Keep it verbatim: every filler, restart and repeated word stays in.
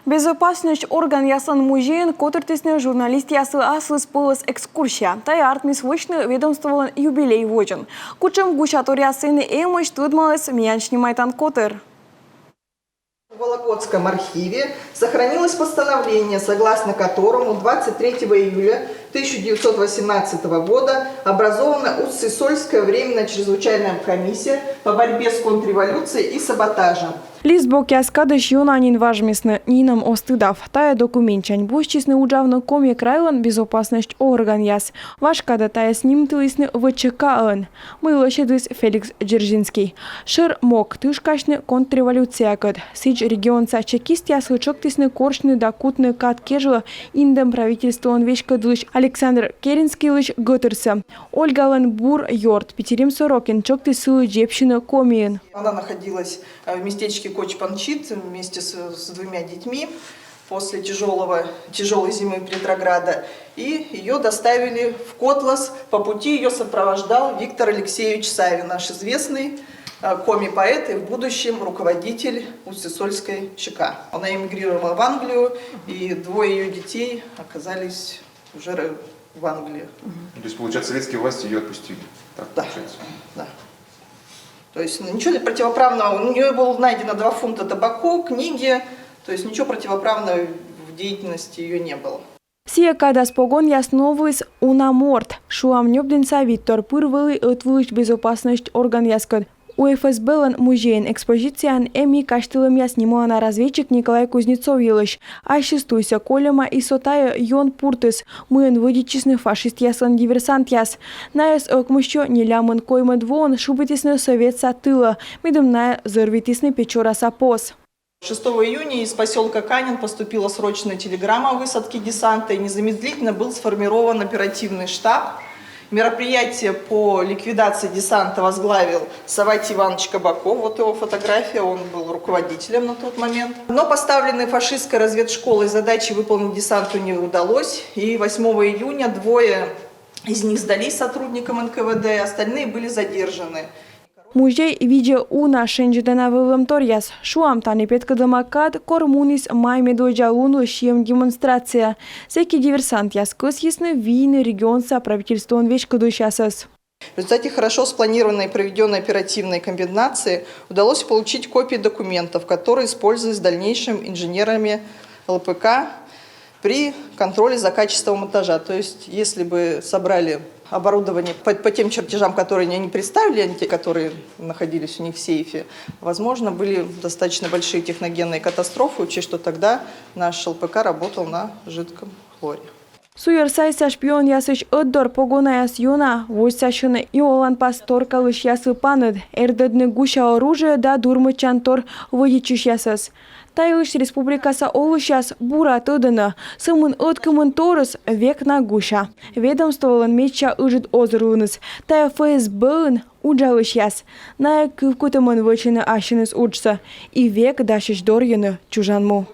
Безопасность органъяслӧн музейын котыртісны журналистъяслы аслыспӧлӧс экскурсия. Тайӧ артмис вӧчны ведомстволӧн юбилей водзын. Кутшӧм гусяторъяс сэні эмӧсь, тӧдмаліс миян снимайтан котыр. В Вологодском архиве сохранилось постановление, согласно которому двадцать третьего июля тысяча девятьсот восемнадцатого года образована Усть-Сысольская временная чрезвычайная комиссия по борьбе с контрреволюцией и саботажем. Лист бокъяс кадысь ёна нин важмисны, нинӧм оз тыдав. Тайӧ документсянь босьтчисны уджавны Коми крайлӧн безопасность органъяс. Важ кадӧ тайӧс нимтылісны В Ч К-ӧн, мый лӧсьӧдіс Феликс Дзержинский. Шӧр мог — тышкасьны контрреволюциякӧд. Сідз регионса чекистъяслы тшӧктісны корсьны да кутны кад кежлӧ Индӧм правительстволӧн веськӧдлысь Александр Керенскийлысь гӧтырсӧ. Ольгалӧн бур ёрт Питирим Сорокин тшӧктіс сылы дзебсьыны Комиын. Она находилась, э, в местечке Коч-Панчит вместе с, с двумя детьми после тяжелого, тяжелой зимы Петрограда. И ее доставили в Котлас. По пути ее сопровождал Виктор Алексеевич Савин, наш известный, э, коми-поэт и в будущем руководитель Усть-Сысольской Ч К. Она эмигрировала в Англию, и двое ее детей оказались уже р-, в Англии. То есть, получается, советские власти ее отпустили? Так Да. получается? Да. То есть, ну, ничего противоправного. У нее было найдено два фунта табаку, книги. То есть ничего противоправного в деятельности ее не было. Сійӧ кадас погонъяс новліс уна морт. Шуам, Нёбдінса Виттор пыр вӧлі ӧтвылысь безопасность органъяскӧд. У Ф С Б-лӧн музейын экспозицияын эм и казьтылӧмъяс нималана разведчик Николай Кузнецов йылысь. Ассьыс туйсӧ кольӧма, и со тайӧ ён пуртыс, мыйӧн вӧдитчисны фашистъяслӧн диверсантъяс. Найӧс ӧкмыссё нелямын коймӧд воын шыбитісны Советса тылӧ, медым найӧ зӧр витісны Печораса пос. Шестого июня из поселка Канин поступила срочная телеграмма о высадке десанта, и незамедлительно был сформирован оперативный штаб. Мероприятие по ликвидации десанта возглавил Савватий Иванович Кабаков. Вот его фотография, он был руководителем на тот момент. Но поставленные фашистской разведшколой задачи выполнить десанту не удалось. И восьмого июня двое из них сдались сотрудникам Н К В Д, остальные были задержаны. Музей видзӧ уна шензьӧдана вӧвлӧмторъяс. Шуам, тані петкӧдлӧма кад, кор муніс май медводдза лунлы сиӧм демонстрация. Сэки диверсантъяс кӧсйисны вийны регионса правительстволӧн веськӧдлысьясӧс. В результате хорошо спланированной и проведенной оперативной комбинации удалось получить копии документов, которые использовались в дальнейшем инженерами Л П К при контроле за качеством монтажа. То есть, если бы собрали оборудование по, по тем чертежам, которые они представили, а не те, которые находились у них в сейфе, возможно, были достаточно большие техногенные катастрофы, учесть, что тогда наш Л П К работал на жидком хлоре. Суйӧр сайса шпионъясысь ӧтдор погонаяс ёна восьсасьӧны и оланпас торкалысьяслы паныд, эрдӧдны гуся оружие да дурмӧдчантор вӧдитчысьясӧс. Та йылысь республикаса олысьяс бура тӧдӧны: сӧмын ӧткымын торйыс век на гуся. Ведомстволӧн медся ыджыд озырлуныс — тайӧ Ф С Б-ын уджалысьяс. Найӧ кывкутӧмӧн вӧчӧны ассьыныс уджсӧ и век дасьӧсь дорйыны чужан му.